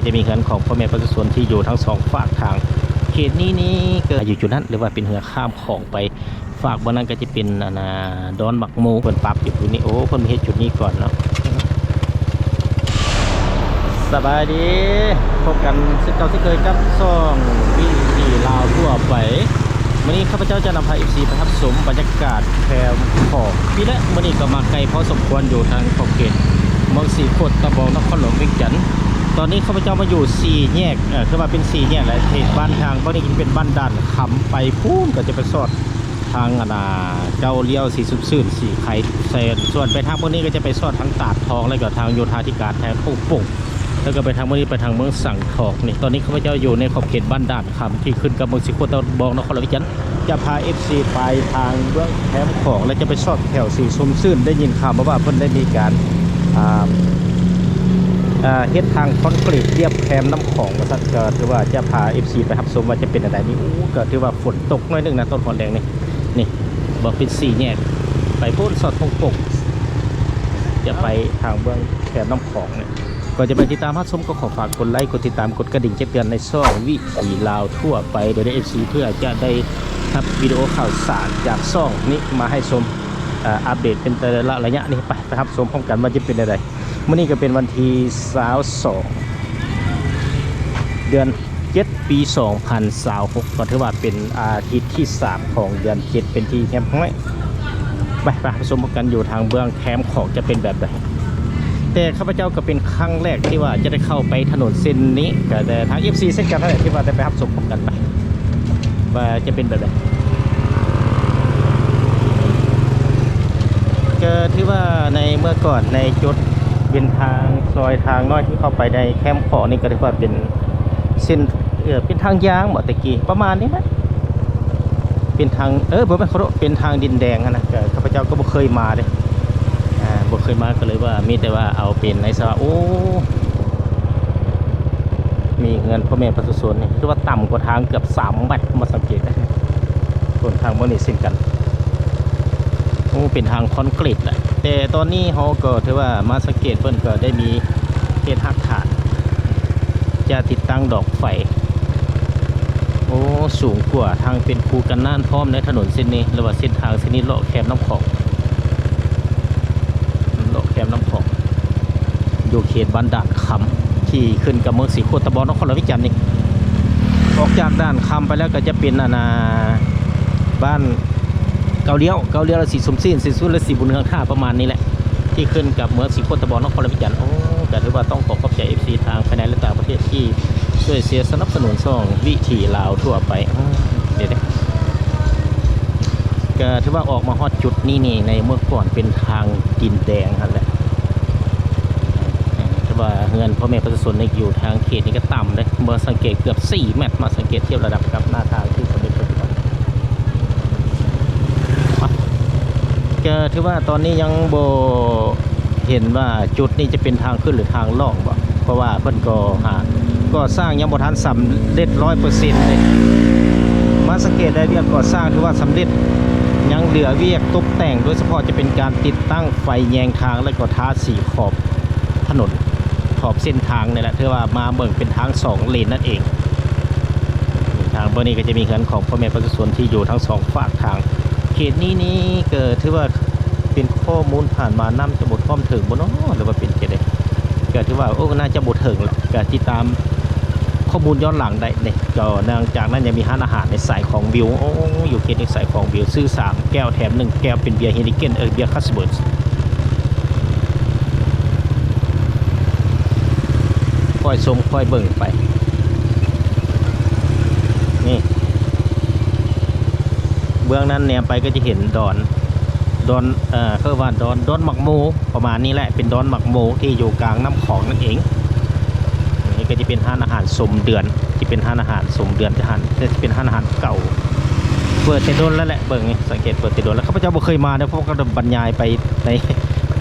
ຈະມີເຮືອນຂອງພໍ່ແມ່ປະຊາຊົນທີ່ຢູ່ທັງສອງຟາກທາງ. ເຂດນີ້ນີ້ກໍຢູ່ຈຸດນັ້ນ ຫຼືວ່າເປັນເຮືອຂ້າມຂອງໄປ. ຟາກເບື້ອງນັ້ນກໍຈະເປັນ ອັນນ່າ ດອນໝາກໂມ ເພິ່ນປັບຢູ່ຈຸດນີ້. ໂອ້ ເພິ່ນມາເຮັດຈຸດນີ້ກ່ອນເນາະ. ສະບາຍດີ ພົບກັນເຊັ່ນເກົ່າເຊັ່ນເຄີຍກັບຊ່ອງວິຖີລາວທົ່ວໄປ. ມື້ນີ້ຂ້າພະເຈົ້າຈະນຳພາເອັຟຊີໄປຮັບຊົມບັນຍາກາດແຄມຂອງ ປີແລະ ມື້ນີ້ກໍມາໄກພໍສົມຄວນ ຢູ່ທາງຂອບເຂດເມືອງສີໂຄດຕະບອງ ນະຄອນຫຼວງວຽງຈັນ. ຕອນນີ້ຂ້າພະເຈົ້າມາຢູ່ສີ່ແຍກ ເອີ ຄືວ່າເປັນສີ່ແຍກແຫຼະ ເຂດບ້ານທາງ ບ່ອນນີ້ເປັນບ້ານດ່ານຄຳ ໄປພຸ້ນກໍຈະໄປສອດທາງ ອັນນ່າ ເກົ້າລ້ຽວ ສີຊົມຊື່ນ ສີໄຄ ແຊນ ສ່ວນໄປທາງພວກນີ້ກໍຈະໄປສອດທາງຕາດທອງ ແລ້ວກໍທາງໂຍທາທິການ ທາງໂປ່ງໂປ່ງ ແລ້ວກໍໄປທາງພວກນີ້ ໄປທາງເມືອງສັງທອງ. ນີ້ ຕອນນີ້ຂ້າພະເຈົ້າຢູ່ໃນຂອບເຂດບ້ານດ່ານຄຳ ທີ່ຂຶ້ນກັບເມືອງສີໂຄດຕະບອງ ນະຄອນຫຼວງວຽງຈັນ. ຈະພາເອັຟຊີໄປທາງເບື້ອງແຄມຂອງ ແລະ ຈະໄປສອດແຖວສີຊົມຊື່ນ. ໄດ້ຍິນຂ່າວມາວ່າເພິ່ນໄດ້ມີການ ອ່າ ເຮັດທາງຄອນກຣີດລຽບແຄມນ້ຳຂອງວ່າຊັ້ນ. ກໍຖືວ່າຈະພາເອັຟຊີໄປຮັບຊົມວ່າຈະເປັນແນວໃດນີ້. ໂອ້ ກໍຖືວ່າຝົນຕົກໜ້ອຍໜຶ່ງນະ ຕອນຮອນແລງນີ້. ນີ້ ບໍ່ ເປັນສີ່ແຍກ ໄປພຸ້ນສອດໂປ່ງໂປ່ງ ຈະໄປທາງເບື້ອງແຄມນ້ຳຂອງນີ້. ກ່ອນຈະໄປຕິດຕາມຮັບຊົມ ກໍຂໍຝາກກົດໄລ ກົດຕິດຕາມ ກົດກະດິ່ງແຈ້ງເຕືອນໃນຊ່ອງວິຖີລາວທົ່ວໄປດ້ວຍເດີ ເອັຟຊີ ເພື່ອຈະໄດ້ຮັບວິດີໂອຂ່າວສານຈາກຊ່ອງນີ້ມາໃຫ້ຊົມ ເອີ ອັບເດດເປັນແຕ່ລະໄລຍະນີ້. ໄປ ໄປຮັບຊົມພ້ອມກັນວ່າຈະເປັນແນວໃດ. ມື້ນີ້ກໍເປັນວັນທີຊາວສອງ ເດືອນເຈັດ ປີສອງພັນຊາວຫົກ ກໍຖືວ່າເປັນອາທິດທີສາມຂອງເດືອນເຈັດ ເປັນທີ່ຮຽບຮ້ອຍ. ໄປ ໄປຮັບຊົມກັນຢູ່ທາງເບື້ອງແຄມຂອງຈະເປັນແບບໃດ. ແຕ່ຂ້າພະເຈົ້າກໍເປັນຄັ້ງແລກທີ່ວ່າຈະໄດ້ເຂົ້າໄປຖະໜົນເສັ້ນນີ້ ກໍແຕ່ທາງເອັຟຊີເຊັ່ນກັນນັ້ນແຫຼະ ທີ່ວ່າໄດ້ໄປຮັບຊົມກັນໄປ ວ່າຈະເປັນແບບໃດ. ກໍຖືວ່າໃນເມື່ອກ່ອນ ໃນຈຸດເປັນທາງຊອຍທາງນ້ອຍທີ່ເຂົ້າໄປໃນແຄມຂອງນີ້ ກໍຖືວ່າເປັນເສັ້ນ ເອີ ເປັນທາງຢາງບໍ ແຕ່ກີ້ ປະມານນີ້ແຫຼະ. ເປັນທາງ ເອີ ບໍ່ແມ່ນ ຂໍໂທດ ເປັນທາງດິນແດງຫັ້ນນະ. ກໍຂ້າພະເຈົ້າກໍບໍ່ເຄີຍມາເດ້ ອ່າ ບໍ່ເຄີຍມາ ກໍເລີຍວ່າ ມີແຕ່ວ່າເອົາເປັນໃນສະ ໂອ້ ມີເຮືອນພໍ່ແມ່ປະຊາຊົນນີ້ ຄືວ່າຕ່ຳກວ່າທາງເກືອບສາມແມັດ ມາສັງເກດ ໂຊນທາງເບື້ອງນີ້ເຊັ່ນກັນ. ໂອ້ ເປັນທາງຄອນກຣີດແຫຼະ ແຕ່ຕອນນີ້ເຮົາກໍຖືວ່າມາສັງເກດ ເພິ່ນກໍໄດ້ມີເຮັດຮາກຖານ ຈະຕິດຕັ້ງດອກໄຟ. ໂອ້ ສູງກວ່າທາງເປັນຄູກັນນ້ຳພ້ອມໃນຖະໜົນເສັ້ນນີ້ ຫຼືວ່າເສັ້ນທາງເສັ້ນນີ້ ເລາະແຄມນ້ຳຂອງ ເລາະແຄມນ້ຳຂອງ ຢູ່ເຂດບ້ານດ່ານຄຳ ທີ່ຂຶ້ນກັບເມືອງສີໂຄດຕະບອງ ນະຄອນຫຼວງວຽງຈັນນີ້. ອອກຈາກດ່ານຄຳໄປແລ້ວກໍຈະເປັນ ອັນນ່າ ບ້ານເກົ້າລ້ຽວ ເກົ້າລ້ຽວ ແລະ ສີສົມຊື່ນ ສີສົມຊື່ນ ແລະ ສີບຸນເຮືອງ ຖ້າປະມານນີ້ແຫຼະ ທີ່ຂຶ້ນກັບເມືອງສີໂຄດຕະບອງ ນະຄອນຫຼວງວຽງຈັນ. ໂອ້ ກໍຖືວ່າຕ້ອງຂໍຂອບໃຈເອັຟຊີທາງພາຍໃນ ແລະ ຕ່າງປະເທດ ທີ່ຊ່ວຍເຊຍສະໜັບສະໜູນຊ່ອງວິຖີລາວທົ່ວໄປ. ອືມ ເດ ກໍຖືວ່າອອກມາຮອດຈຸດນີ້ນີ້ ໃນເມື່ອກ່ອນເປັນທາງດິນແດງຫັ້ນແຫຼະ. ແຕ່ວ່າເຮືອນພໍ່ແມ່ປະຊາຊົນນີ້ຢູ່ທາງເຂດນີ້ກໍຕ່ຳເດ້ ບໍ່ສັງເກດເກືອບສີ່ແມັດ ມາສັງເກດທຽບລະດັບກັບໜ້າທາງທີ່ສຳເລັດປັດຈຸບັນ. ກໍຖືວ່າຕອນນີ້ຍັງບໍ່ເຫັນວ່າຈຸດນີ້ຈະເປັນທາງຂຶ້ນ ຫຼື ທາງລ່ອງບໍ ເພາະວ່າເພິ່ນກໍຫາກໍ່ສ້າງຍັງບໍ່ທັນສຳເລັດຮ້ອຍເປີເຊັນເດ້. ມາສັງເກດໄດ້ວຽກກໍ່ສ້າງຖືວ່າສຳເລັດ ຍັງເຫຼືອວຽກຕົບແຕ່ງ ໂດຍສະເພາະຈະເປັນການຕິດຕັ້ງໄຟແຍງທາງ ແລະ ກໍທາສີຂອບ ຖະໜົນຂອບເສັ້ນທາງນີ້ແຫຼະ ຖືວ່າມາເບິ່ງເປັນທາງສອງເລນນັ້ນເອງ. ທາງເບື້ອງນີ້ກໍຈະມີເຮືອນຂອງພໍ່ແມ່ປະຊາຊົນທີ່ຢູ່ທັງສອງຟາກທາງ. ເຂດນີ້ນີ້ກໍຖືວ່າເປັນຂໍ້ມູນຜ່ານມາ ນ້ຳຈະບໍ່ຖ້ວມເຖິງບໍ່ເນາະ ຫຼືວ່າເປັນຈັ່ງໃດ? ກໍຖືວ່າ ໂອ້ ໜ້າຈະບໍ່ເຖິງແຫຼະ ກໍຕິດຕາມຂໍ້ມູນຍ້ອນຫຼັງໄດ້ເດ້. ກໍນອກຈາກນັ້ນຍັງມີຮ້ານອາຫານໃນສາຍຂອງວິວ ໂອ້ ຢູ່ເຂດໃນສາຍຂອງວິວ ຊື້ສາມແກ້ວແຖມໜຶ່ງແກ້ວ ເປັນເບຍເຮນິເກັນ ເອີ ເບຍຄາສເບີດ. ຄ່ອຍຊົມຄ່ອຍເບິ່ງໄປ. ນີ້ ເບື້ອງນັ້ນແນມໄປກໍຈະເຫັນດອນ ດອນ ເອີ ເຂົາເອີ້ນວ່າດອນ ດອນໝາກໂມ ປະມານນີ້ແຫຼະ ເປັນດອນໝາກໂມທີ່ຢູ່ກາງນ້ຳຂອງນັ້ນເອງ. ນີ້ກໍຈະເປັນຮ້ານອາຫານຊົມເດືອນ ທີ່ເປັນຮ້ານອາຫານຊົມເດືອນ ຈະຫັ້ນ ແຕ່ຈະເປັນຮ້ານອາຫານເກົ່າ ເປີດແຕ່ດົນແລ້ວແຫຼະ. ເບິ່ງນີ້ ສັງເກດເປີດແຕ່ດົນແລ້ວ ຂ້າພະເຈົ້າບໍ່ເຄີຍມາເດີ ເພາະວ່າກໍໄດ້ບັນຍາຍໄປໃນ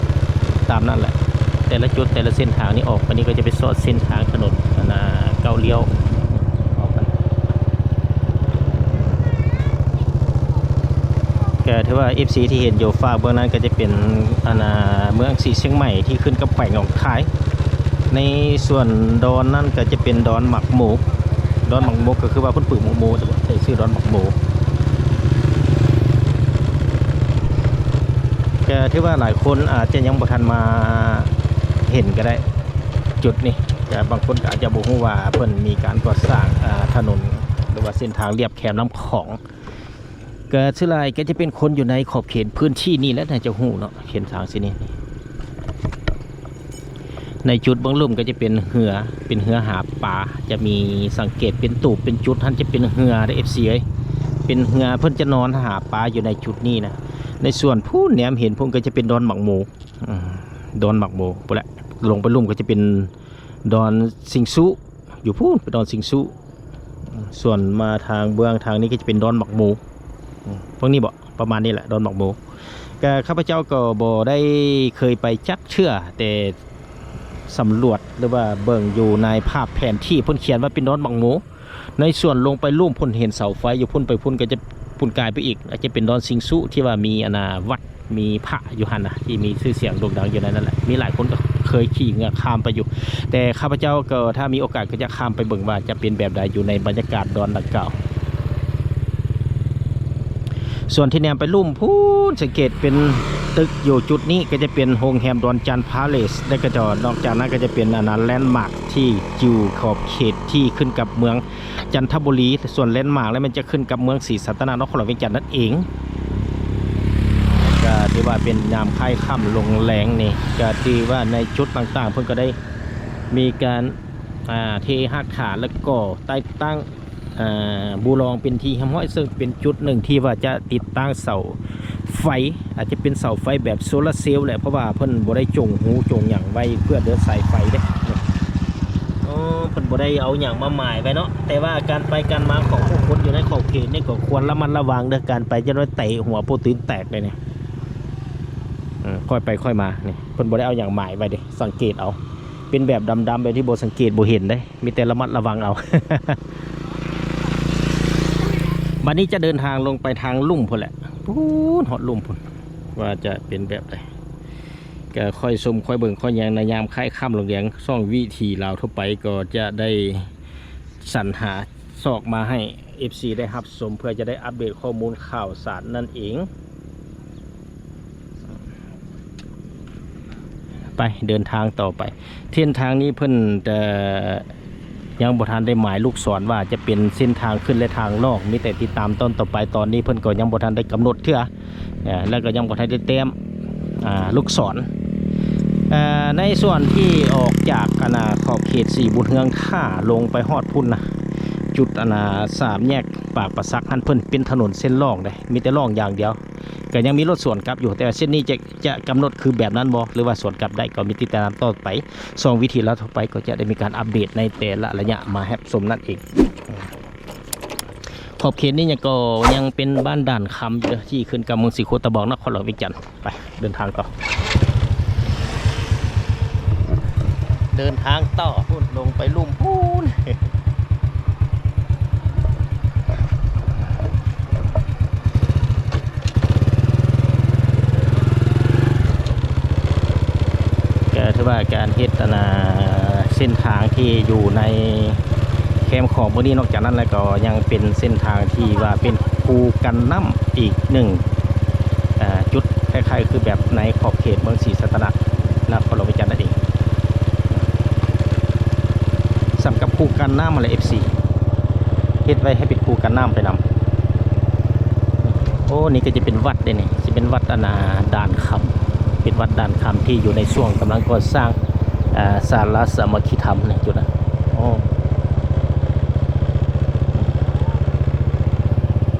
ຕາມນັ້ນແຫຼະ. ແຕ່ລະຈຸດ ແຕ່ລະເສັ້ນທາງນີ້ອອກໄປນີ້ກໍຈະໄປສອດເສັ້ນທາງຖະໜົນ ອັນນ່າ ເກົ້າລ້ຽວອອກໄປ. ກໍຖືວ່າ ເອັຟຊີ ທີ່ເຫັນຢູ່ຟາກເບື້ອງນັ້ນກໍຈະເປັນ ອັນນ່າ ເມືອງສີຊຽງໃໝ່ ທີ່ຂຶ້ນກັບແຂວງໜອງຄາຍ. ໃນສ່ວນດອນນັ້ນກໍຈະເປັນດອນໝາກໂມກ ດອນໝາກໂມກກໍຄືວ່າເພິ່ນປູກໝາກໂມ ແຕ່ວ່າໃສ່ຊື່ດອນໝາກໂມ ກໍຖືວ່າຫຼາຍຄົນອາດຈະຍັງບໍ່ທັນມາເຫັນກໍໄດ້ ຈຸດນີ້ ແຕ່ບາງຄົນກໍອາດຈະບໍ່ຮູ້ວ່າເພິ່ນມີການກໍ່ສ້າງ ອາ ຖະໜົນ ຫຼືວ່າເສັ້ນທາງລຽບແຄມນ້ຳຂອງ. ກໍສ່ວນຫຼາຍກໍຈະເປັນຄົນຢູ່ໃນຂອບເຂດພື້ນທີ່ນີ້ແຫຼະ ໜ້າຈະຮູ້ເນາະ ເສັ້ນທາງເສັ້ນນີ້. ໃນຈຸດເບື້ອງລຸ່ມກໍຈະເປັນເຮືອ ເປັນເຮືອຫາປາ ຈະມີສັງເກດເປັນຕູບເປັນຈຸດຫັ້ນຈະເປັນເຮືອເດ້ ເອັຟຊີ ເອີຍ ເປັນເຮືອ ເພິ່ນຈະນອນຫາປາຢູ່ໃນຈຸດນີ້ນະ. ໃນສ່ວນພຸ້ນແນມເຫັນພຸ້ນກໍຈະເປັນດອນໝາກໂມ ອືມ ດອນໝາກໂມພຸ້ນແຫຼະ ລົງໄປລຸ່ມກໍຈະເປັນດອນຊິງຊູ ຢູ່ພຸ້ນໄປດອນຊິງຊູ ສ່ວນມາທາງເບື້ອງທາງນີ້ກໍຈະເປັນດອນໝາກໂມ ອືມ ພວກນີ້ບໍ ປະມານນີ້ແຫຼະ ດອນໝາກໂມ. ກະຂ້າພະເຈົ້າກໍບໍ່ໄດ້ເຄີຍໄປຈັກເທື່ອ ແຕ່ສຳຫຼວດ ຫຼືວ່າເບິ່ງຢູ່ໃນພາບແຜນທີ່ ເພິ່ນຂຽນວ່າເປັນດອນໝາກໂມ. ໃນສ່ວນລົງໄປລຸ່ມພຸ້ນ ເຫັນເສົາໄຟຢູ່ພຸ້ນ ໄປພຸ້ນກໍຈະພຸ້ນກາຍໄປອີກ ອາດຈະເປັນດອນຊິງຊູທີ່ວ່າມີ ອັນນ່າ ວັດ ມີພະຢູ່ຫັ້ນນະ ທີ່ມີຊື່ສຽງໂດ່ງດັງຢູ່ໃນນັ້ນແຫຼະ ມີຫຼາຍຄົນກໍເຄີຍຂີ່ເຮືອຂ້າມໄປຢູ່ ແຕ່ຂ້າພະເຈົ້າກໍຖ້າມີໂອກາດກໍຈະຂ້າມໄປເບິ່ງວ່າຈະເປັນແບບໃດຢູ່ໃນບັນຍາກາດດອນດັ່ງກ່າວ. ສ່ວນທີ່ແນມໄປລຸ່ມພຸ້ນ ສັງເກດເປັນຕຶກຢູ່ຈຸດນີ້ ກໍຈະເປັນໂຮງແຮມດອນຈັນພາເລສ ແລ້ວກໍຈະ ນອກຈາກນັ້ນກໍຈະເປັນ ອັນນັ້ນ ແລນມາກທີ່ຢູ່ຂອບເຂດທີ່ຂຶ້ນກັບເມືອງ ຈັນທະບູລີ ສ່ວນແລນມາກແລ້ວແມ່ນຈະຂຶ້ນກັບເມືອງສີສັດຕະນາກ ນະຄອນຫຼວງວຽງຈັນນັ້ນເອງ. ກໍຖືວ່າເປັນຍາມຄ້າຍຄ່ຳລົງແລງນີ້ ກໍຖືວ່າໃນຈຸດຕ່າງໆ ເພິ່ນກໍໄດ້ມີການ ອ່າ ເທຮາກຖານ ແລ້ວກໍຕິດຕັ້ງ ອ່າ ບູລອງເປັນທີ່ຮຽບຮ້ອຍ ເຊິ່ງເປັນຈຸດໜຶ່ງທີ່ວ່າຈະຕິດຕັ້ງເສົາໄຟ ອາດຈະເປັນເສົາໄຟແບບໂຊລາເຊວແຫຼະ ເພາະວ່າເພິ່ນບໍ່ໄດ້ຈົງຮູຈົງຫຍັງໄວ້ເພື່ອເດີນສາຍໄຟເດ້. ໂອ້ ເພິ່ນບໍ່ໄດ້ເອົາຫຍັງມາໝາຍໄວ້ເນາະ ແຕ່ວ່າການໄປການມາຂອງຜູ້ຄົນຢູ່ໃນຂອບເຂດນີ້ກໍຄວນລະມັດລະວັງເດີ ການໄປຈະໄດ້ເຕະຫົວໂປ້ຕີນແຕກເລີຍນີ້. ອືມ ຄ່ອຍໄປຄ່ອຍມານີ້ ເພິ່ນບໍ່ໄດ້ເອົາຫຍັງໝາຍໄວ້ເດ້ ສັງເກດເອົາ ເປັນແບບດຳໆ ແບບທີ່ບໍ່ສັງເກດບໍ່ເຫັນເດ້ ມີແຕ່ລະມັດລະວັງເອົາ. ບັດນີ້ຈະເດີນທາງລົງໄປທາງລຸ່ມພຸ້ນແຫຼະ ພຸ້ນ ຮອດລຸ່ມພຸ້ນ ວ່າຈະເປັນແບບໃດ ກໍຄ່ອຍຊົມ ຄ່ອຍເບິ່ງ ຄ່ອຍຫຍັງ ໃນຍາມຄ້າຍຄ່ຳລົງແລງ. ຊ່ອງວິຖີລາວທົ່ວໄປກໍຈະໄດ້ສັນຫາຊອກມາໃຫ້ເອັຟຊີໄດ້ຮັບຊົມ ເພື່ອຈະໄດ້ອັບເດດຂໍ້ມູນຂ່າວສານນັ້ນເອງ. ໄປເດີນທາງຕໍ່ໄປ ເສັ້ນທາງນີ້ເພິ່ນຈະຍັງບໍ່ທັນໄດ້ໝາຍລູກສອນວ່າຈະເປັນເສັ້ນທາງຂຶ້ນ ແລະ ທາງລ່ອງ ມີແຕ່ຕິດຕາມຕອນຕໍ່ໄປ. ຕອນນີ້ເພິ່ນກໍຍັງບໍ່ທັນໄດ້ກຳນົດເທື່ອ ແລ້ວກໍຍັງບໍ່ທັນໄດ້ແຕ້ມ ອາ ລູກສອນ ໃນສ່ວນທີ່ອອກຈາກ ອັນນ່າ ຂອບເຂດສີບຸນເຮືອງ ຖ້າລົງໄປຮອດພຸ້ນນະ ຈຸດ ອັນນ່າ ສາມແຍກປາກປາສັກຫັ້ນ ເພິ່ນເປັນຖະໜົນເສັ້ນລ່ອງເດ້ ມີແຕ່ລ່ອງຢ່າງດຽວ ກໍຍັງມີລົດສວນກັບຢູ່ ແຕ່ວ່າເສັ້ນນີ້ຈະ ຈະກຳນົດຄືແບບນັ້ນບໍ່ ຫຼືວ່າສວນກັບໄດ້ ກໍມີຕິດຕາມຕໍ່ໄປ. ຊ່ອງວິຖີລາວທົ່ວໄປກໍຈະໄດ້ມີການອັບເດດໃນແຕ່ລະໄລຍະມາຮັບຊົມນັ້ນເອງ. ຂອບເຂດນີ້ຍັງ ກໍຍັງເປັນບ້ານດ່ານຄຳຢູ່ເດີ ທີ່ຂຶ້ນກັບເມືອງສີໂຄດຕະບອງ ນະຄອນຫຼວງວຽງຈັນ. ໄປ ເດີນທາງຕໍ່ ເດີນທາງຕໍ່ພຸ້ນ ລົງໄປລຸ່ມພຸ້ນ. ກໍຖືວ່າການເຮັດ ອັນນ່າ ເສັ້ນທາງທີ່ຢູ່ໃນແຄມຂອງມື້ນີ້ ນອກຈາກນັ້ນແລ້ວກໍຍັງເປັນເສັ້ນທາງທີ່ວ່າເປັນຄູກັນນ້ຳອີກໜຶ່ງ ອ່າ ຈຸດ ຄ້າຍໆຄືແບບໃນຂອບເຂດເມືອງສີສັດຕະນາກ ນະຄອນຫຼວງວຽງຈັນນັ້ນເອງ. ສ່ຳກັບຄູກັນນ້ຳຫັ້ນແຫຼະ ເອັຟຊີ ເຮັດໄວ້ໃຫ້ເປັນຄູກັນນ້ຳໄປນຳ. ໂອ້ ນີ້ກໍຈະເປັນວັດເດ້ນີ້ ຊິເປັນວັດ ອັນນ່າ ດ່ານຄຳ ເປັນວັດດ່ານຄຳທີ່ຢູ່ໃນຊ່ວງກຳລັງກໍ່ສ້າງ ອ່າ ສາລາສາມັກຄີທຳໃນຈຸດນັ້ນ. ໂອ້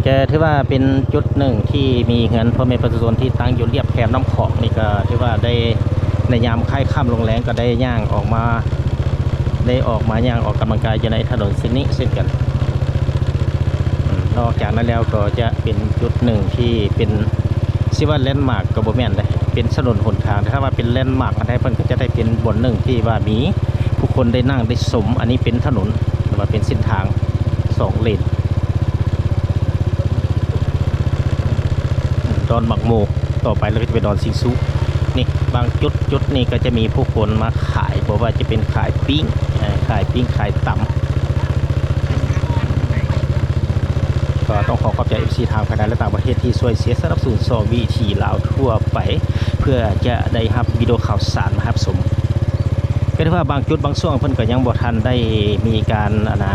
ກໍຖືວ່າເປັນຈຸດໜຶ່ງທີ່ມີເຮືອນພໍ່ແມ່ປະຊາຊົນທີ່ຕັ້ງຢູ່ລຽບແຄມນ້ຳຂອງນີ້ ກໍຖືວ່າໄດ້ ໃນຍາມຄ້າຍຄ່ຳລົງແລງກໍໄດ້ຍ່າງອອກມາ ໄດ້ອອກມາຍ່າງອອກກຳລັງກາຍຢູ່ໃນຖະໜົນເສັ້ນນີ້ເຊັ່ນກັນ. ອືມ ນອກຈາກນັ້ນແລ້ວກໍຈະເປັນຈຸດໜຶ່ງທີ່ເປັນ ຊິວ່າແລນມາກກໍບໍ່ແມ່ນເດ້ ເປັນຖະໜົນຫົນທາງ ແຕ່ຖ້າວ່າເປັນແລນມາກອັນໃດ ເພິ່ນກໍຈະໄດ້ເປັນບ່ອນໜຶ່ງທີ່ວ່າມີຜູ້ຄົນໄດ້ນັ່ງໄດ້ຊົມ. ອັນນີ້ເປັນຖະໜົນ ຫຼືວ່າເປັນເສັ້ນທາງສອງເລນ. ດອນໝາກໂມ ຕໍ່ໄປແລ້ວກໍຈະເປັນດອນຊິງຊູ. ນີ້ບາງຈຸດ ຈຸດນີ້ກໍຈະມີຜູ້ຄົນມາຂາຍ ບໍ່ວ່າຈະເປັນຂາຍປີ້ງ ເອີ ຂາຍປີ້ງ ຂາຍຕຳ. ກໍຕ້ອງຂໍຂອບໃຈ ເອັຟຊີ ທາງພາຍໃນ ແລະ ຕ່າງປະເທດທີ່ຊ່ວຍເສຍສະໜັບສະໜູນຊ່ອງວິຖີລາວທົ່ວໄປ ເພື່ອຈະໄດ້ຮັບວິດີໂອຂ່າວສານມາຮັບຊົມ. ກໍຖືວ່າບາງຈຸດບາງຊ່ວງເພິ່ນກໍຍັງບໍ່ທັນໄດ້ມີການ ອັນນ່າ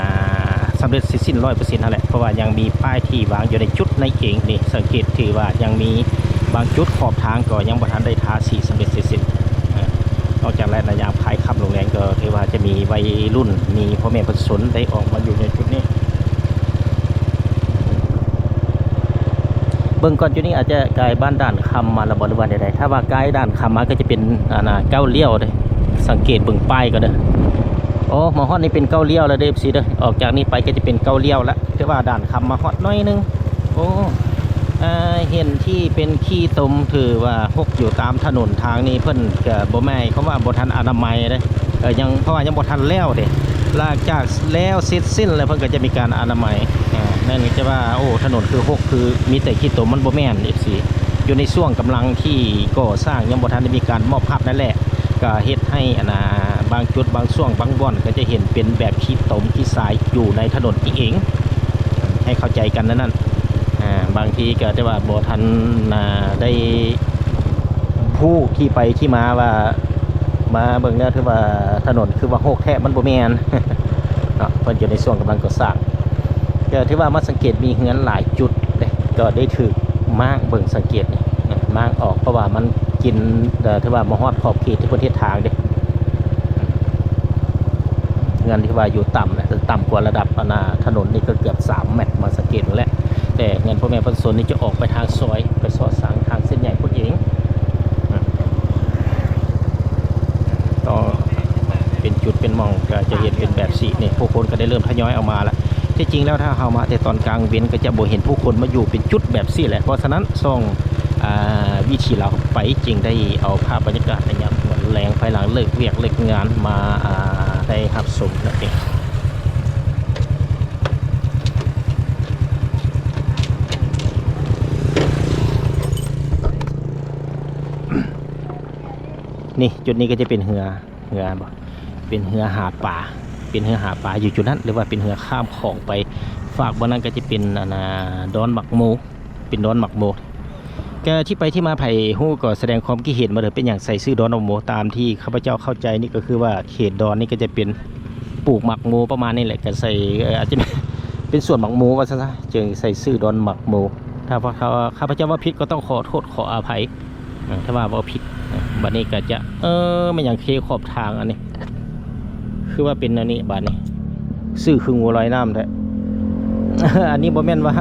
ສຳເລັດເສັດສິ້ນຮ້ອຍເປີເຊັນຫັ້ນແຫຼະ ເພາະວ່າຍັງມີປ້າຍທີ່ວາງຢູ່ໃນຈຸດໃນເອງນີ້ ສັງເກດຖືວ່າຍັງມີບາງຈຸດຂອບທາງກໍຍັງບໍ່ທັນໄດ້ທາສີສຳເລັດເສັດສິ້ນ. ນອກຈາກນັ້ນ ໃນຍາມຄ້າຍຄ່ຳລົງແລງກໍຖືວ່າຈະມີໄວລຸ້ນ ມີພໍ່ແມ່ປະຊາຊົນໄດ້ອອກມາຢູ່ໃນຈຸດນີ້. ເບິ່ງກ່ອນ ຈຸດນີ້ອາດຈະກາຍບ້ານດ່ານຄຳມາແລ້ວບໍ່ ຫຼືວ່າແນວໃດ? ຖ້າວ່າກາຍດ່ານຄຳມາກໍຈະເປັນ ອັນນ່າ ເກົ້າລ້ຽວເດ້. ສັງເກດເບິ່ງປ້າຍກ່ອນເດີ. ໂອ້ ມາຮອດນີ້ເປັນເກົ້າລ້ຽວແລ້ວເດີ ເອັຟຊີເດີ. ອອກຈາກນີ້ໄປກໍຈະເປັນເກົ້າລ້ຽວລະ. ຖືວ່າດ່ານຄຳມາຮອດໜ້ອຍໜຶ່ງ. ໂອ້ ເອີ ເຫັນທີ່ເປັນຂີ້ຕົມ ຖືວ່າຮົກຢູ່ຕາມຖະໜົນທາງນີ້ ເພິ່ນກໍບໍ່ ໝາຍຄວາມວ່າບໍ່ທັນອະນາໄມເດ້. ເອີ ຍັງ ເພາະວ່າຍັງບໍ່ທັນແລ້ວເດ້. ຫຼັງຈາກແລ້ວເສັດສິ້ນແລ້ວ ເພິ່ນກໍຈະມີການອະນາໄມ. ເອີ ນັ້ນກໍຈະວ່າ ໂອ້ ຖະໜົນຄືຮົກ ຄືມີແຕ່ຂີ້ຕົມ ມັນບໍ່ແມ່ນ ເອັຟຊີ. ຢູ່ໃນຊ່ວງກຳລັງທີ່ກໍ່ສ້າງ ຍັງບໍ່ທັນໄດ້ມີການມອບຮັບນັ້ນແຫຼະ ກໍເຮັດໃຫ້ ອັນນ່າ ບາງຈຸດບາງຊ່ວງບາງບ່ອນ ກໍຈະເຫັນເປັນແບບຂີ້ຕົມຂີ້ຊາຍຢູ່ໃນຖະໜົນນີ້ເອງ. ໃຫ້ເຂົ້າໃຈກັນແນວນັ້ນ. ອາ ບາງທີກໍແຕ່ວ່າບໍ່ທັນ ອາ ໄດ້ຮູ້ທີ່ໄປທີ່ມາວ່າ ມາເບິ່ງແລ້ວຖືວ່າຖະໜົນຄືວ່າຮົກແທ້ ມັນບໍ່ແມ່ນເນາະ. ເພິ່ນຢູ່ໃນຊ່ວງກຳລັງກໍ່ສ້າງ ກໍຖືວ່າມາສັງເກດມີເຮືອນຫຼາຍຈຸດເດ້ ກໍໄດ້ຖືກມ້າງ. ເບິ່ງສັງເກດນີ້ ມ້າງອອກ ເພາະວ່າມັນກິນ ເອີ ຖືວ່າມາຮອດຂອບເຂດທີ່ເພິ່ນເຮັດທາງເດ້. ເຮືອນທີ່ວ່າຢູ່ຕ່ຳນະ ຕ່ຳກວ່າລະດັບ ອັນນ່າ ຖະໜົນນີ້ກໍເກືອບສາມແມັດ ມາສັງເກດເບິ່ງແຫຼະ. ແຕ່ເຮືອນພໍ່ແມ່ປະຊາຊົນນີ້ຈະອອກໄປທາງຊອຍ ໄປຊອດສັງທາງເສັ້ນໃຫຍ່ພຸ້ນເອງ. ກໍເປັນຈຸດເປັນໝ່ອງ ກໍຈະເຫັນເປັນແບບຊີ້ນີ້ ຜູ້ຄົນກໍໄດ້ເລີ່ມທະຍອຍອອກມາລະ. ທີ່ຈິງແລ້ວ ຖ້າເຮົາມາແຕ່ຕອນກາງເວັນ ກໍຈະບໍ່ເຫັນຜູ້ຄົນມາຢູ່ເປັນຈຸດແບບຊີ້ແຫຼະ. ເພາະສະນັ້ນ ຊ່ອງ ອາ ວິຖີລາວໄປ ຈຶ່ງໄດ້ເອົາພາບບັນຍາກາດໃນຍາມແລງ ພາຍຫຼັງເລີກວຽກເລີກງານມາ ອາ ໃຫ້ຮັບຊົມນັ້ນເອງ. ນີ້ ຈຸດນີ້ກໍຈະເປັນເຮືອ ເຮືອບໍ່ ເປັນເຮືອຫາປາ ເປັນເຮືອຫາປາຢູ່ຈຸດນັ້ນ ຫຼືວ່າເປັນເຮືອຂ້າມຂອງໄປຟາກບ່ອນນັ້ນ ກໍຈະເປັນ ອັນນ່າ ດອນໝາກໂມ ເປັນດອນໝາກໂມ. ກໍທີ່ໄປທີ່ມາ ໃຜຮູ້ກໍສະແດງຄວາມຄິດເຫັນມາເດີ ເປັນຫຍັງໃສ່ຊື່ດອນໝາກໂມ? ຕາມທີ່ຂ້າພະເຈົ້າເຂົ້າໃຈນີ້ ກໍຄືວ່າເຂດດອນນີ້ກໍຈະເປັນປູກໝາກໂມປະມານນີ້ແຫຼະ ກໍໃສ່ ເອີ ອາດຈະເປັນສວນໝາກໂມວ່າຊັ້ນຊະ ຈຶ່ງໃສ່ຊື່ດອນໝາກໂມ. ຖ້າວ່າຂ້າພະເຈົ້າເວົ້າຜິດ ກໍຕ້ອງຂໍໂທດຂໍອະໄພ ເອີ ຖ້າວ່າເວົ້າຜິດ. ບັດນີ້ກໍຈະ ເອີ ແມ່ນຫຍັງເຄຂອບທາງອັນນີ້ ຄືວ່າເປັນອັນນີ້ ບາດນີ້ຊື່ຄືງົວລອຍນ້ຳແທ້. ອັນນີ້ບໍ່ແມ່ນວ່າ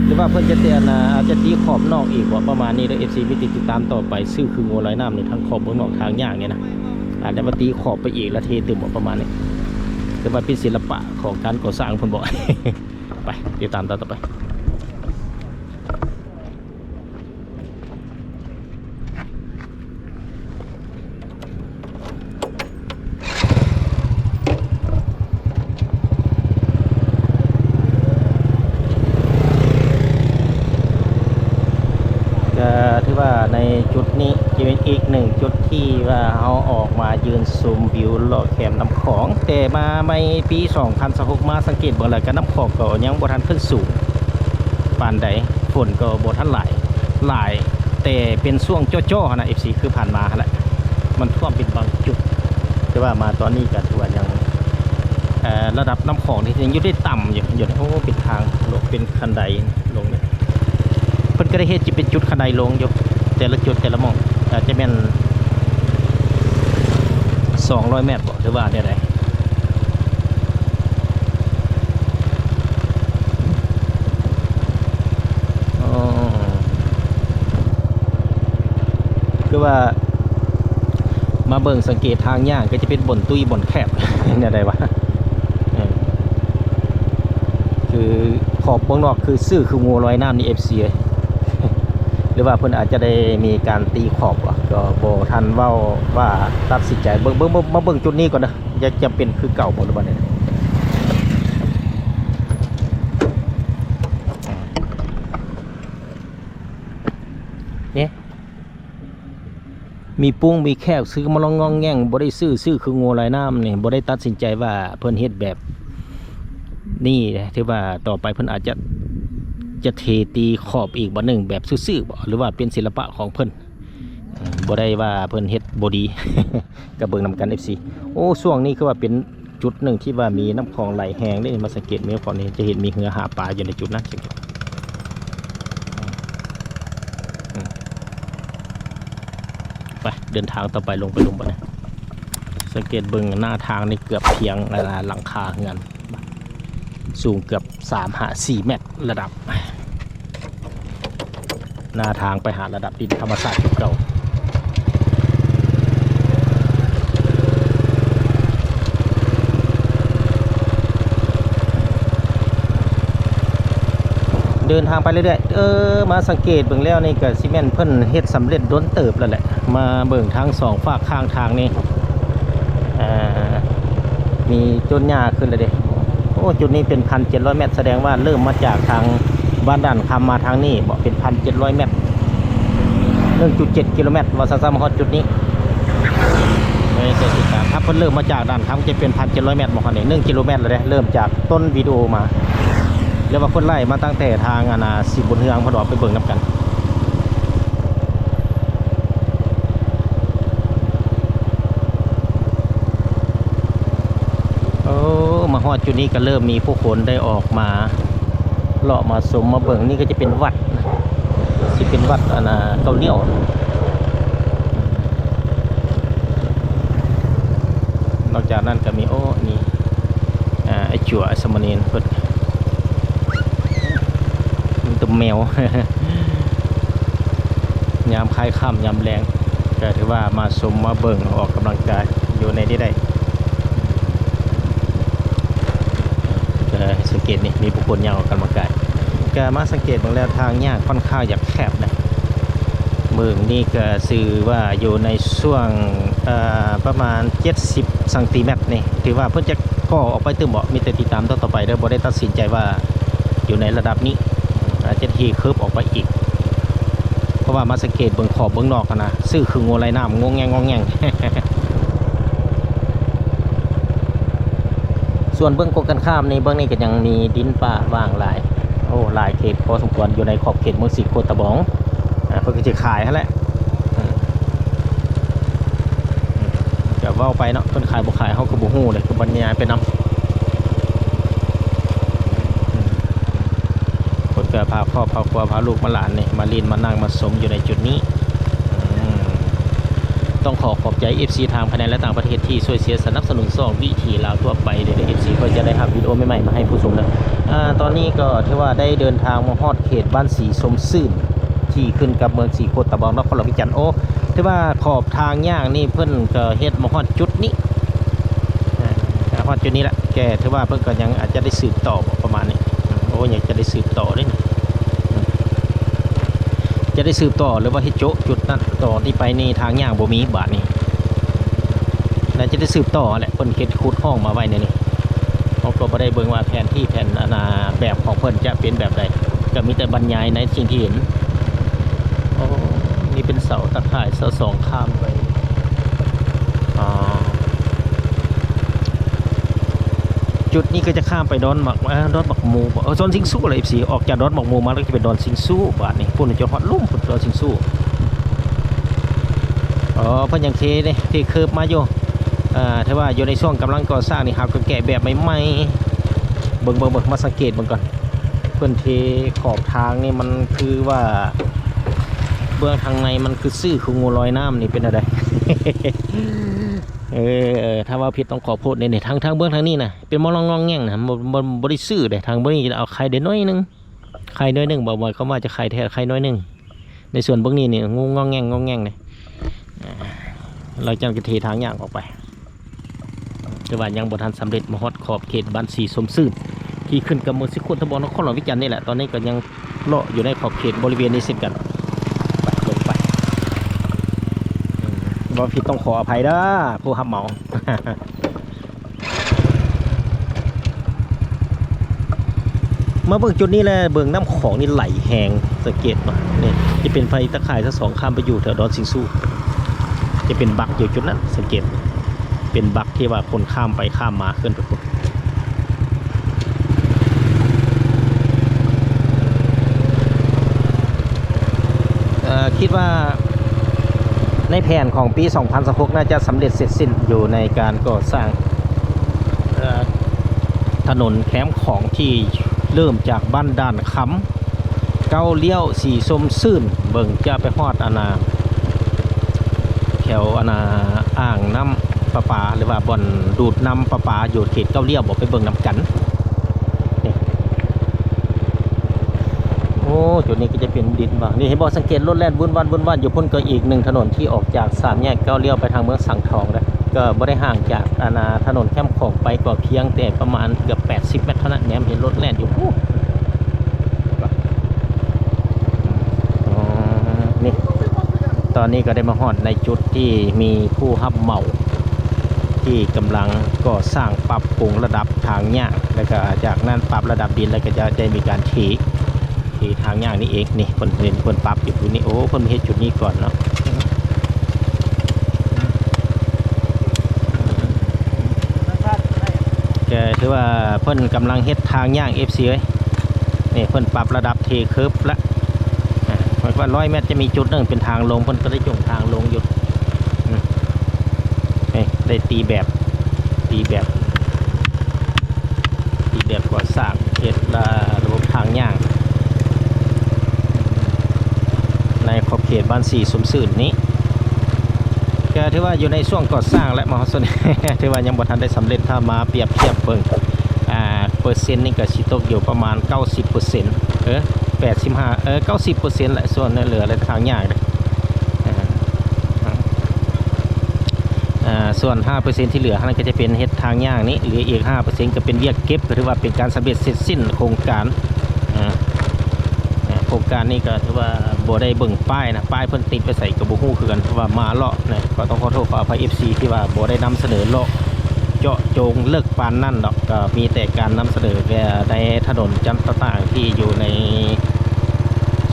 ຫຼືວ່າເພິ່ນຈະແຕ່ ອາດຈະຕີຂອບນອກອີກບໍ່ ປະມານນີ້ເດີ ເອັຟຊີ ມີແຕ່ຕິດຕາມຕໍ່ໄປ. ຊື່ຄືງົວລອຍນ້ຳນີ້ ທາງຂອບເບື້ອງນອກທາງຍ່າງນີ້ນະ ອາດຈະວ່າຕີຂອບໄປອີກ ແລ້ວເທຕື່ມບໍ່ ປະມານນີ້. ຫຼືວ່າເປັນສິລະປະຂອງການກໍ່ສ້າງເພິ່ນບໍ? ໄປຕິດຕາມຕອນຕໍ່ໄປ. ກໍຖືວ່າໃນຈຸດນີ້ຈະເປັນອີກໜຶ່ງຈຸດທີ່ວ່າເຮົາອອກມາຢືນຊົມວິວເລາະແຄມນ້ຳຂອງ. ແຕ່ມາໃໝ່ປີສອງພັນຊາວຫົກ ມາສັງເກດເບິ່ງແລ້ວ ກໍນ້ຳຂອງກໍຍັງບໍ່ທັນຂຶ້ນສູງປານໃດ. ຝົນກໍບໍ່ທັນຫຼາຍ ຫຼາຍ ແຕ່ເປັນຊ່ວງຈໍ້ໆຫັ້ນນະ ເອັຟຊີ ຄືຜ່ານມາຫັ້ນແຫຼະ ມັນຖ້ວມເປັນບາງຈຸດ. ແຕ່ວ່າມາຕອນນີ້ກໍຖືວ່າຍັງ ເອີ ລະດັບນ້ຳຂອງນີ້ຍັງຢູ່ໄດ້ຕ່ຳຢູ່ ຢູ່. ໂອ້ ເປັນທາງລົງ ເປັນຄັນໄດລົງເລີຍ. ເພິ່ນກໍໄດ້ເຮັດຈະເປັນຈຸດຄັນໄດລົງຢູ່ ແຕ່ລະຈຸດແຕ່ລະໝ່ອງ ອາດຈະແມ່ນສອງຮ້ອຍແມັດບໍ ຫຼືວ່າແນວໃດ? ອໍ ຄືວ່າມາເບິ່ງສັງເກດທາງຍ່າງ ກໍຈະເປັນບ່ອນຕຸ້ຍບ່ອນແຄບ ແນວໃດວະ? ເອີ ຄືຂອບເບື້ອງນອກຄືຊື່ຄືງົວລອຍນ້ຳນີ້ ເອັຟຊີ ເອີຍ. ຫຼືວ່າເພິ່ນອາດຈະໄດ້ມີການຕີຂອບວະ ກໍບໍ່ທັນເວົ້າວ່າຕັດສິນໃຈ. ເບິ່ງ ເບິ່ງ ເບິ່ງ ມາເບິ່ງຈຸດນີ້ກ່ອນເດີ ຈະ ຈະເປັນຄືເກົ່າບໍ່ ຫຼືວ່າແນວໃດ? ນີ້ ມີປຸ້ງມີແຄບ ຊື້ມາລອງງອງແງງ ບໍ່ໄດ້ຊື້ ຊື້ຄືງົວລອຍນ້ຳນີ້ ບໍ່ໄດ້ຕັດສິນໃຈວ່າເພິ່ນເຮັດແບບນີ້ ຖືວ່າຕໍ່ໄປເພິ່ນອາດຈະ ຈະເທຕີຂອບອີກບາດໜຶ່ງແບບຊື່ໆບໍ ຫຼືວ່າເປັນສິລະປະຂອງເພິ່ນ. ເອີ ບໍ່ໄດ້ວ່າເພິ່ນເຮັດບໍ່ດີ ກໍເບິ່ງນຳກັນ ເອັຟຊີ. ໂອ້ ຊ່ວງນີ້ຄືວ່າເປັນຈຸດໜຶ່ງທີ່ວ່າມີນ້ຳຂອງໄຫຼແຮງເດ້. ມາສັງເກດ ມີນ້ຳຂອງນີ້ ຈະເຫັນມີເຮືອຫາປາຢູ່ໃນຈຸດນັ້ນ. ອືມ ໄປ ເດີນທາງຕໍ່ໄປ ລົງໄປ ລົງໄປ. ສັງເກດເບິ່ງໜ້າທາງນີ້ເກືອບພຽງ ອ່າ ຫຼັງຄາເຮືອນ ສູງເກືອບສາມຫາສີ່ແມັດ ລະດັບ ໜ້າທາງໄປຫາລະດັບດິນທຳມະຊາດຄືເກົ່າ. ເດີນທາງໄປເລື້ອຍໆ ເອີ ມາສັງເກດເບິ່ງແລ້ວນີ້ກໍຊິແມ່ນເພິ່ນເຮັດສຳເລັດດົນເຕີບແລ້ວແຫຼະ. ມາເບິ່ງທັງສອງຟາກຂ້າງທາງນີ້ ເອີ ມີຕົ້ນຫຍ້າຂຶ້ນແລ້ວເດ້. ໂອ້ ຈຸດນີ້ເປັນພັນເຈັດຮ້ອຍແມັດ ສະແດງວ່າເລີ່ມມາຈາກທາງບ້ານດ່ານຄຳມາທາງນີ້ເບາະ ເປັນພັນເຈັດຮ້ອຍແມັດ ໜຶ່ງຈຸດເຈັດກິໂລແມັດ ວ່າຊັ້ນ ມາຮອດຈຸດນີ້. ເອີ ແຕ່ຕິດຕາມ ຖ້າເພິ່ນເລີ່ມມາຈາກດ່ານຄຳ ຈະເປັນພັນເຈັດຮ້ອຍແມັດ ບໍ່ ອັນນີ້ໜຶ່ງກິໂລແມັດແລ້ວເດ້ ເລີ່ມຈາກຕົ້ນວິດີໂອມາ ຫຼືວ່າເພິ່ນໄລ່ມາຕັ້ງແຕ່ທາງ ອັນນ່າ ສີບຸນເຮືອງ ເພິ່ນອອກໄປເບິ່ງນຳກັນ. ໂອ້ ມາຮອດຈຸດນີ້ກໍເລີ່ມມີຜູ້ຄົນໄດ້ອອກມາເລາະມາຊົມມາເບິ່ງ. ນີ້ກໍຈະເປັນວັດ ຊິເປັນວັດ ອັນນ່າ ເກົ້າລ້ຽວ. ນອກຈາກນັ້ນກໍມີ ໂອ້ ນີ້ ອ່າ ໄອ້ຈົວ ໄອ້ສາມະເນນເພິ່ນ ມີແຕ່ແມວ ຍາມຄ້າຍຄ່ຳຍາມແລງ ກໍຖືວ່າມາຊົມມາເບິ່ງອອກກຳລັງກາຍຢູ່ໃນນີ້ໄດ້. ກໍສັງເກດນີ້ ມີຜູ້ຄົນຍ່າງອອກກຳລັງກາຍ. ກໍມາສັງເກດເບິ່ງແລ້ວ ທາງຍ່າງຂ້ອນຂ້າງຈະແຄບນະ. ເບິ່ງນີ້ກໍຊື່ວ່າຢູ່ໃນຊ່ວງ ເອີ ປະມານເຈັດສິບຊັງຕີແມັດນີ້ ຖືວ່າເພິ່ນຈະກໍ່ອອກໄປຕື່ມເບາະ. ມີແຕ່ຕິດຕາມຕອນຕໍ່ໄປເດີ ບໍ່ໄດ້ຕັດສິນໃຈວ່າຢູ່ໃນລະດັບນີ້ ອາດຈະເທເຄີບອອກໄປອີກ ເພາະວ່າມາສັງເກດເບິ່ງຂອບເບື້ອງນອກຫັ້ນນະ ຊື່ຄືງົວລອຍນ້ຳ ງອງແງງ ງອງແງງ. ສ່ວນເບື້ອງກົງກັນຂ້າມນີ້ ເບື້ອງນີ້ກໍຍັງມີດິນປ່າຫວ່າງຫຼາຍ ໂອ້ ຫຼາຍເຂດພໍສົມຄວນ ຢູ່ໃນຂອບເຂດເມືອງສີໂຄດຕະບອງ. ອ່າ ເພິ່ນກໍຊິຂາຍຫັ້ນແຫຼະ ເອີ ກໍເວົ້າໄປເນາະ ເພິ່ນຂາຍບໍ່ຂາຍ ເຮົາກໍບໍ່ຮູ້ເດ້ ກໍບັນຍາຍໄປນຳ. ເພິ່ນກໍພາຄອບພາຄົວ ພາລູກມາຫຼານນີ້ ມາຫຼິ້ນມານັ່ງມາຊົມຢູ່ໃນຈຸດນີ້. ອືມ ຕ້ອງຂໍຂອບໃຈ ເອັຟຊີ ທັງພາຍໃນ ແລະ ຕ່າງປະເທດ ທີ່ຊ່ວຍເຊຍສະໜັບສະໜູນຊ່ອງວິຖີລາວທົ່ວໄປເດີ ເອັຟຊີ ເພື່ອຈະໄດ້ຮັບວິດີໂອໃໝ່ໆມາໃຫ້ຜູ້ຊົມເດີ. ອ່າ ຕອນນີ້ກໍຖືວ່າໄດ້ເດີນທາງມາຮອດເຂດບ້ານສີຊົມຊື່ນ ທີ່ຂຶ້ນກັບເມືອງສີໂຄດຕະບອງ ນະຄອນຫຼວງວຽງຈັນ. ໂອ້ ຖືວ່າຂອບທາງຍ່າງນີ້ເພິ່ນກໍເຮັດມາຮອດຈຸດນີ້ ອ່າ ຮອດຈຸດນີ້ແຫຼະ ແກຖືວ່າເພິ່ນກໍຍັງອາດຈະໄດ້ສືບຕໍ່ປະມານນີ້. ໂອ້ ຍັງຈະໄດ້ສືບຕໍ່ເດ້ນີ້ ຈະໄດ້ສືບຕໍ່ ຫຼືວ່າເຮັດໂຈະຈຸດນັ້ນຕໍ່ນີ້ໄປນີ້ ທາງຍ່າງບໍ່ມີບາດນີ້ ໜ້າຈະໄດ້ສືບຕໍ່ແຫຼະ. ເພິ່ນເຮັດຂຸດຮ່ອງມາໄວ້ໃນນີ້ ເຮົາກໍບໍ່ໄດ້ເບິ່ງວ່າແຜນທີ່ ແຜນ ອັນນ່າ ແບບຂອງເພິ່ນຈະເປັນແບບໃດ ກໍມີແຕ່ບັນຍາຍໃນສິ່ງທີ່ເຫັນ. ໂອ້ ນີ້ເປັນເສົາຕາຂ່າຍ ເສົາສອງຂ້າມໄປ ອ່າ ຈຸດນີ້ກໍຈະຂ້າມໄປດອນໝາກ ເອີ ດອນໝາກໝູ່ບໍ ເອີ ດອນຊິງຊູແຫຼະ ເອັຟຊີ ອອກຈາກດອນໝາກໝູ່ມາແລ້ວກໍຈະເປັນດອນຊິງຊູບາດນີ້ ພຸ້ນຈະຮອດລຸ່ມພຸ້ນ ດອນຊິງຊູ. ອໍ ເພິ່ນຍັງເທເດ້ ເທເຄີບມາຢູ່ ເອີ ຖືວ່າຢູ່ໃນຊ່ວງກຳລັງກໍ່ສ້າງນີ້ ເຮົາກໍແກະແບບໃໝ່ໆ ເບິ່ງໆໆ ມາສັງເກດເບິ່ງກ່ອນ ເພິ່ນເທຂອບທາງນີ້ ມັນຄືວ່າເບື້ອງທາງໃນມັນຄືຊື່ຄືງົວລອຍນ້ຳນີ້ ເປັນແນວໃດ? ເອີ ຖ້າເວົ້າຜິດຕ້ອງຂໍໂທດເດ້ນີ້ ທາງ ທາງເບື້ອງທາງນີ້ນະ ເປັນມອງລອງງອງແງງນະ ບໍ່ ບໍ່ ບໍ່ໄດ້ຊື່ເດ້. ທາງເບື້ອງນີ້ເອົາໄຂ່ໄດ້ໜ້ອຍໜຶ່ງ ໄຂ່ໜ້ອຍໜຶ່ງ ບໍ່ໝາຍຄວາມວ່າຈະໄຂ່ແທ້ ໄຂ່ໜ້ອຍໜຶ່ງ. ໃນສ່ວນເບື້ອງນີ້ນີ້ ງອງແງງ ງອງແງງເດ້. ອ່າ ຫຼັງຈາກນັ້ນກໍເທທາງຍ່າງອອກໄປ ແຕ່ວ່າຍັງບໍ່ທັນສຳເລັດ ມາຮອດຂອບເຂດບ້ານສີຊົມຊື່ນ ທີ່ຂຶ້ນກັບເມືອງສີໂຄດຕະບອງ ນະຄອນຫຼວງວຽງຈັນນີ້ແຫຼະ. ຕອນນີ້ກໍຍັງເລາະຢູ່ໃນຂອບເຂດບໍລິເວນນີ້ເຊັ່ນກັນ. ໄປ ລົງໄປ ອືມ ເວົ້າຜິດຕ້ອງຂໍອະໄພເດີ ຜູ້ຮັບເໝົາ. ມາເບິ່ງຈຸດນີ້ແຫຼະ ເບິ່ງນ້ຳຂອງນີ້ໄຫຼແຮງ ສັງເກດເນາະ ນີ້ຈະເປັນໄຟຕາຂ່າຍທັງສອງຂ້າມໄປຢູ່ແຖວດອນຊິງຊູ. ຈະເປັນບັກຢູ່ຈຸດນັ້ນ ສັງເກດ ເປັນບັກທີ່ວ່າຄົນຂ້າມໄປຂ້າມມາ ເຄື່ອນໄປພຸ້ນ. ເອີ ຄິດວ່າໃນແຜນຂອງປີສອງພັນຊາວຫົກ ໜ້າຈະສຳເລັດເສັດສິ້ນຢູ່ໃນການກໍ່ສ້າງ ເອີ ຖະໜົນແຄມຂອງທີ່ເລີ່ມຈາກບ້ານດ່ານຄຳ ເກົ້າລ້ຽວ ສີຊົມຊື່ນ ເບິ່ງຈະໄປຮອດອັນນ່າ ແຖວອັນນ່າ ອ່າງນ້ຳປະປາ ຫຼືວ່າບ່ອນດູດນ້ຳປະປາຢູ່ເຂດເກົ້າລ້ຽວບໍ ໄປເບິ່ງນຳກັນ. ນີ້ ໂອ້ ຈຸດນີ້ກໍຈະເປັນດິນບໍ່ ນີ້ເຫັນບໍ່ ສັງເກດລົດແລ່ນວຸ້ນວານ ວຸ້ນວານຢູ່ພຸ້ນ ກໍອີກໜຶ່ງຖະໜົນທີ່ອອກຈາກສາມແຍກເກົ້າລ້ຽວໄປທາງເມືອງສັງທອງເດ້ ກໍບໍ່ໄດ້ຫ່າງຈາກອັນນ່າ ຖະໜົນແຄມຂອງໄປ ກໍພຽງແຕ່ປະມານເກືອບແປດສິບແມັດເທົ່ານັ້ນ ແນມເຫັນລົດແລ່ນຢູ່ພຸ້ນ. ອໍ ນີ້ ຕອນນີ້ກໍໄດ້ມາຮອດໃນຈຸດທີ່ມີຜູ້ຮັບເໝົາ ທີ່ກຳລັງກໍ່ສ້າງປັບປຸງລະດັບທາງຍ່າງ ແລ້ວກໍຈາກນັ້ນປັບລະດັບດິນ ແລ້ວກໍຈະໄດ້ມີການເທ ເທທາງຍ່າງນີ້ເອງ. ນີ້ເພິ່ນ ເພິ່ນປັບຢູ່ພຸ້ນນີ້ ໂອ້ ເພິ່ນເຮັດຈຸດນີ້ກ່ອນເນາະ. ກໍຖືວ່າເພິ່ນກຳລັງເຮັດທາງຍ່າງ ເອັຟຊີ ເອີຍ. ນີ້ເພິ່ນປັບລະດັບເທເຄີບລະ ອາ ໝາຍຄວາມວ່າຮ້ອຍແມັດຈະມີຈຸດໜຶ່ງເປັນທາງລົງ ເພິ່ນກໍໄດ້ຈົ່ງທາງລົງຢູ່. ອືມ ນີ້ໄດ້ຕີແບບ ຕີແບບ ທີ່ແບບກໍ່ສ້າງເຮັດລະ ລະບົບທາງຍ່າງ ໃນຂອບເຂດບ້ານສີຊົມຊື່ນນີ້ ກໍຖືວ່າຢູ່ໃນຊ່ວງກໍ່ສ້າງ ແລະ ມາຮອດສ່ວນ ຖືວ່າຍັງບໍ່ທັນໄດ້ສຳເລັດ. ຖ້າມາປຽບທຽບເບິ່ງ ອາ ເປີເຊັນນີ້ກໍຊິຕົກຢູ່ປະມານເກົ້າສິບເປີເຊັນ ເອີ ແປດສິບຫ້າ ເອີ ເກົ້າສິບເປີເຊັນແຫຼະ ສ່ວນເຫຼືອແລະທາງຍ່າງ ອາ ສ່ວນຫ້າເປີເຊັນທີ່ເຫຼືອຫັ້ນກໍຈະເປັນເຮັດທາງຍ່າງນີ້ ເຫຼືອອີກຫ້າເປີເຊັນກໍເປັນວຽກເກັບ ກໍຖືວ່າເປັນການສຳເລັດເສັດສິ້ນໂຄງການ. ອາ ອາ ໂຄງການນີ້ກໍຖືວ່າບໍ່ໄດ້ເບິ່ງປ້າຍນະ ປ້າຍເພິ່ນຕິດໄວ້ໃສກໍບໍ່ຮູ້ຄືກັນ ເພາະວ່າມາເລາະນະ ກໍຕ້ອງຂໍໂທດຂໍອະໄພ ເອັຟຊີ ທີ່ວ່າບໍ່ໄດ້ນຳສະເໜີເລາະເຈາະຈົງເລິກປານນັ້ນດອກ ກໍມີແຕ່ການນຳສະເໜີແຕ່ໃນຖະໜົນຈັນຕ່າງໆ ທີ່ຢູ່ໃນ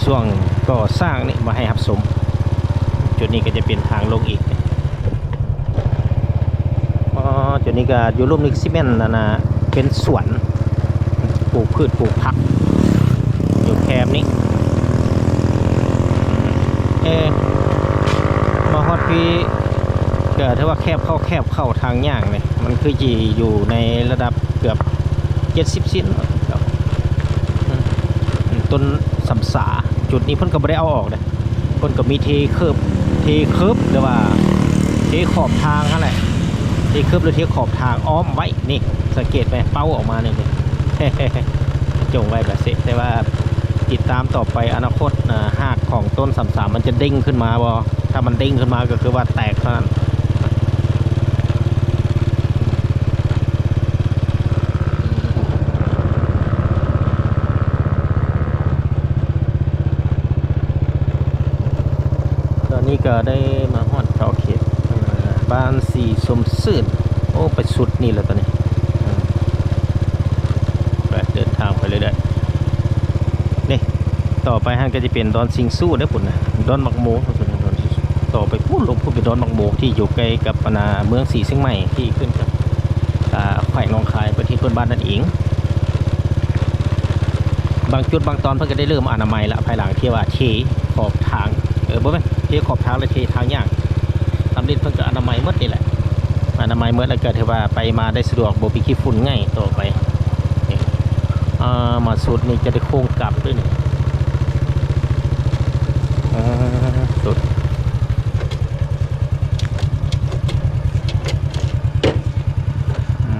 ຊ່ວງກໍ່ສ້າງນີ້ມາໃຫ້ຮັບຊົມ. ຈຸດນີ້ກໍຈະເປັນທາງລົງອີກ. ອໍ ຈຸດນີ້ກໍຢູ່ລຸ່ມນີ້ຊິແມ່ນອັນນ່າ ເປັນສວນ ປູກພືດປູກຜັກ ຢູ່ແຄມນີ້. ເອີ ມາຮອດພີ້ກໍຖືວ່າແຄບເຂົ້າ ແຄບເຂົ້າ ທາງຍ່າງນີ້ ມັນຄືຊິຢູ່ໃນລະດັບເກືອບເຈັດສິບເຊັນ ອືມ ຕົ້ນສຳສາ. ຈຸດນີ້ເພິ່ນກໍບໍ່ໄດ້ເອົາອອກເດ້. ເພິ່ນກໍມີເທເຄີບ ເທເຄີບ ຫຼືວ່າເທຂອບທາງຫັ້ນແຫຼະ ເທເຄີບ ຫຼື ເທຂອບທາງອ້ອມໄວ້. ນີ້ ສັງເກດໄໝ ເປົ້າອອກມານີ້ ຈົງໄວ້ແບບຊີ້. ແຕ່ວ່າຕິດຕາມຕໍ່ໄປ ອະນາຄົດ ອາ ຮາກຂອງຕົ້ນສຳສາມັນຈະເດັ່ງຂຶ້ນມາບໍ່? ຖ້າມັນເດັ່ງຂຶ້ນມາກໍຄືວ່າແຕກເທົ່ານັ້ນ. ຕອນນີ້ກໍໄດ້ມາຮອດເຂົ້າເຂດ ເອີ ບ້ານສີຊົມຊື່ນ. ໂອ້ ໄປສຸດນີ້ແລ້ວຕອນນີ້ ເອີ ໄປເດີນທາງໄປເລື້ອຍໆ. ນີ້ ຕໍ່ໄປຫັ້ນກໍຈະເປັນດອນຊິງຊູ້ເດີ້ພຸ້ນນະ ດອນໝາກໂມ. ຕໍ່ໄປພຸ້ນ ລົງພຸ້ນເປັນດອນໝາກໂມ ທີ່ຢູ່ໃກ້ກັບອັນນ່າ ເມືອງສີຊຽງໃໝ່ ທີ່ຂຶ້ນກັບ ອາ ແຂວງໜອງຄາຍ ປະເທດເພື່ອນບ້ານນັ້ນເອງ. ບາງຈຸດບາງຕອນເພິ່ນກໍໄດ້ເລີ່ມອະນາໄມລະ ພາຍຫຼັງທີ່ວ່າເທຂອບທາງ ເອີ ບໍ່ແມ່ນ ເທຂອບທາງ ແລະ ເທທາງຍ່າງສຳເລັດ ເພິ່ນກໍອະນາໄມໝົດນີ້ແຫຼະ. ອະນາໄມໝົດ ແລ້ວກໍຖືວ່າໄປມາໄດ້ສະດວກ ບໍ່ມີຂີ້ຝຸ່ນໄງ່ຕໍ່ໄປ. ນີ້ ອາ ມາສຸດນີ້ຈະໄດ້ໂຄ້ງກັບເດີ້ນີ້. ອາ ສຸດ ອື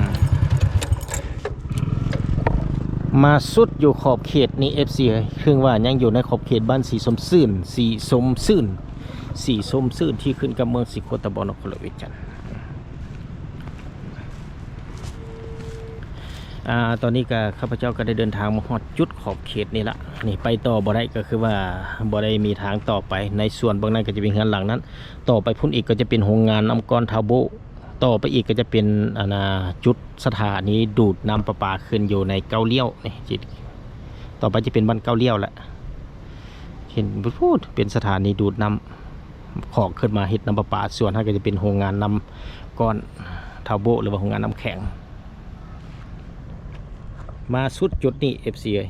ມ ມາສຸດຢູ່ຂອບເຂດນີ້ ເອັຟຊີ ເຖິງວ່າຍັງຢູ່ໃນຂອບເຂດບ້ານສີຊົມຊື່ນ ສີຊົມຊື່ນ ສີຊົມຊື່ນ ທີ່ຂຶ້ນກັບເມືອງສີໂຄດຕະບອງ ນະຄອນຫຼວງວຽງຈັນ. ອາ ຕອນນີ້ກໍ ຂ້າພະເຈົ້າກໍໄດ້ເດີນທາງມາຮອດຈຸດຂອບເຂດນີ້ລະ. ນີ້ໄປຕໍ່ບໍ່ໄດ້ ກໍຄືວ່າບໍ່ໄດ້ມີທາງຕໍ່ໄປ. ໃນສວນເບື້ອງນັ້ນກໍຈະເປັນເຮືອນຫຼັງນັ້ນ ຕໍ່ໄປພຸ້ນອີກກໍຈະເປັນໂຮງງານນ້ຳກ້ອນທາໂບ ຕໍ່ໄປອີກກໍຈະເປັນ ອັນນ່າ ຈຸດສະຖານີດູດນ້ຳປະປາ ຂຶ້ນຢູ່ໃນເກົ້າລ້ຽວນີ້. ຈິດ ຕໍ່ໄປຈະເປັນບ້ານເກົ້າລ້ຽວແຫຼະ. ເຫັນພຸ້ນ ເປັນສະຖານີດູດນ້ຳ ຂອງຂຶ້ນມາເຮັດນ້ຳປະປາ. ສ່ວນຫັ້ນກໍຈະເປັນໂຮງງານນ້ຳກ້ອນ ເທົາໂບ ຫຼືວ່າໂຮງງານນ້ຳແຂງ. ມາສຸດຈຸດນີ້ ເອັຟຊີ ເອີຍ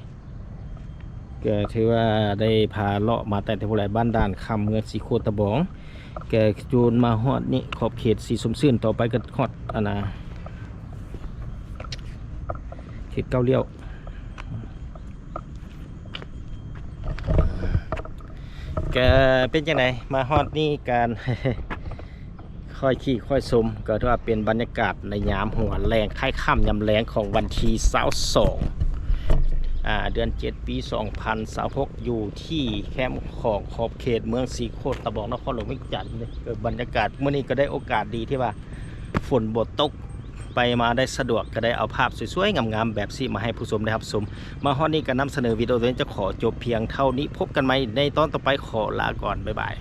ກໍຖືວ່າໄດ້ພາເລາະມາແຕ່ທີ່ຜູ້ໃດ ບ້ານດ່ານຄຳ ເມືອງສີໂຄດຕະບອງ ກໍຈົນມາຮອດນີ້ ຂອບເຂດສີຊົມຊື່ນ. ຕໍ່ໄປກໍຮອດອັນນາ ເຂດເກົ້າລ້ຽວ. ກະເປັນຈັ່ງໃດ ມາຮອດນີ້ການ ຄ່ອຍຂີ່ຄ່ອຍຊົມ ກໍຖືວ່າເປັນບັນຍາກາດໃນຍາມຫົວແລງ ຄ້າຍຄ່ຳຍາມແລງຂອງວັນທີຊາວສອງ ອາ ເດືອນເຈັດ ປີສອງພັນຊາວຫົກ ຢູ່ທີ່ແຄມຂອງຂອບເຂດເມືອງສີໂຄດຕະບອງ ນະຄອນຫຼວງວຽງຈັນ. ກໍບັນຍາກາດມື້ນີ້ກໍໄດ້ໂອກາດດີທີ່ວ່າຝົນບໍ່ຕົກ ໄປມາໄດ້ສະດວກ ກໍໄດ້ເອົາພາບສວຍໆງາມໆແບບນີ້ມາໃຫ້ຜູ້ຊົມໄດ້ຮັບຊົມ. ມາຮອດນີ້ກໍນຳສະເໜີວິດີໂອຕົວນີ້ຈະຂໍຈົບພຽງເທົ່ານີ້. ພົບກັນໃໝ່ໃນຕອນຕໍ່ໄປ. ຂໍລາກ່ອນ. ບາຍບາຍ.